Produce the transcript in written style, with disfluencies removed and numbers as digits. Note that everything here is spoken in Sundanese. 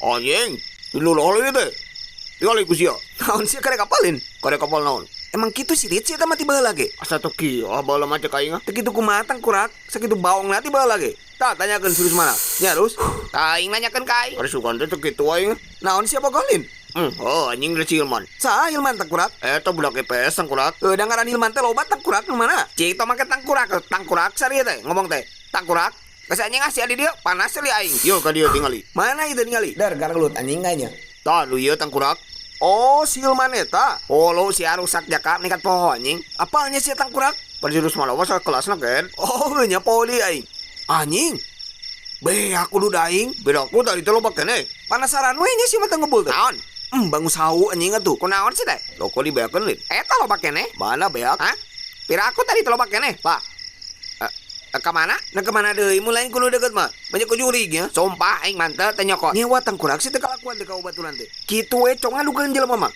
Anjing, diluluh ieu teh. Tingali ku sia. Naon sia karek apalin? Karek apal naon? Emang kitu sirit sia teh mah ti baheula ge. Asa teu kieu ah baheula mah cek aing ah. Teu kitu kumaha tangkurak, sakitu baongna ti baheula ge. Tah tanyakeun si Rusmana. Nya Rus. Tah aing nanyakeun ka aing. Ari sugan teh teu kitu aing. Naon sia bogoh lin? Oh anjing geus si Hilman. Saha Hilman tangkurak? Eta budak IPS tangkurak. Heuh da ngaran Hilman teh loba tangkurak nu mana? Cik tong make tangkurak, tangkurak saria teh ngomong teh. Tangkurak. Geus anjing ah sia di dieu, panas ceuli aing. Yeuh ka dieu tingali. Mana ieu teh ningali? Dar gargelut anjing kayanya. Tah nu ieu tangkurak. Oh, si Hilman eta. Oh, lo si rusak jaka nekat poho anjing. Apalnya si tangkurak? Pada si Rusmana mah sakelasna kan. Oh, nya poho deui aing. Anjing. Be, aku duda aing. Beda aku tadi teh loba keneh. Panasaran we nya si mah teu ngebul teh. Naon? Bangus hau anjing atuh. Kunaon sih teh? Loko dibeakeun lin. Eta loba keneh. Mana beak? Hah? Pira aku tadi teh loba keneh, Pak. Ka mana? Nah ke mana deui mun lain kudu deukeut mah. Banyak ku jurig nya. Sumpah aing manteu teh nyokot. Ngewa tangkurak sih teh kalakuan teh ka ubaturan teh. Kitu we cong ngadukeun jelema mah.